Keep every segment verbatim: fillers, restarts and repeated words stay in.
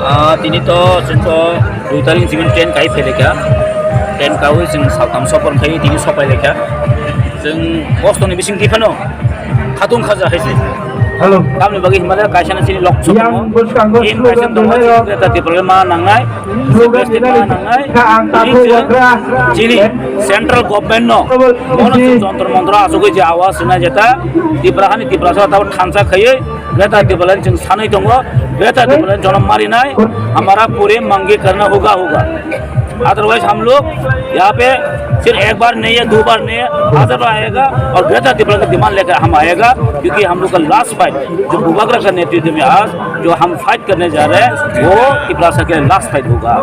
Ah, tini to chwng to dui tarik ni simi train kai phai laikha. Train kawi chwng saltham sopor khai tini sopai laikha. Chwng bostoni bising tiphano khatung khaja hai se. Hello. Tamni bagwi himale kaisa na chini lok chukmo. Yang bwskango slogan kaisa dong, Greta Thunberg ma nangnai. Slogan dinani kha ang tabuk wagra. Chini central government no mono chwng Jantar Mantar o asugwi je awaaz rwna jeta Tipra hani Tiprasa tabuk thansa khaiwi Greta Thunberg chwng sanwi tongo, Greta Thunberg jonom marinai, hamara pure mangi karna hoga hoga. Otherwise हम लोग यहाँ पे सिर्फ एक बार नहीं है, दो बार नहीं है, हज़ार बार आएगा और ग्रेटर तिब्बत की डिमांड लेकर हम आएगा, क्योंकि हम लोग का लास्ट फाइट जो बुबागरा का नेतृत्व में आज जो हम फाइट करने जा रहे हैं, वो तिपरासा के लास्ट फाइट होगा।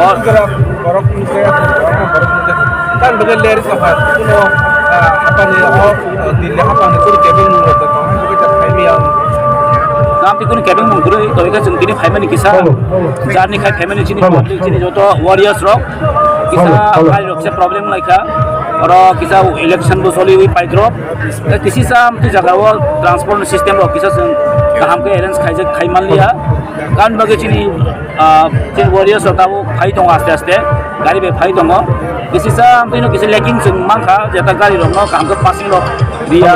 और Kan bagwi ler sa pha, kuno, ah, hapani, oh, Delhi hapani kuru kebeng mung rok tong, bagwi ta phaimi ang. Nam ti kunu kebeng mung kuru, to ika chwng tini phaimani kisa. Jarni khai phaimani chini public chini joto warriors rok. Kisa khai rok se problem lai kha. Oro kisa election bo choli wi paidrop. Kisi sam tu jaga o transport system rok kisa chwng kaham khe arrange khaijak khai manliya. Kan bagwi chini, ah, chini warriors rok tabuk phai tongo aste aste, gari bai phai tongo. Kisi sa amtwi no kisi lacking chwng mankha, jeta gari rok no kaham khe passing rok riya,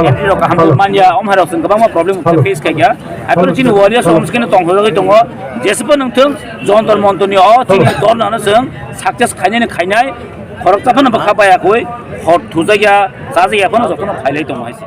entry rok kaham khe manya, om hai rok chwng kwbangma problem face khaikha. Hai phano chini warriors rok omskeno tongthokjagwi tongo, jesbo nwngthwng Jantar Mantar ni o chini dhorna no chwng success khainani khainai, khoroksa phano bwkha baya koi, hor thujakya, chajakya phano jotono phailai tongo hai se.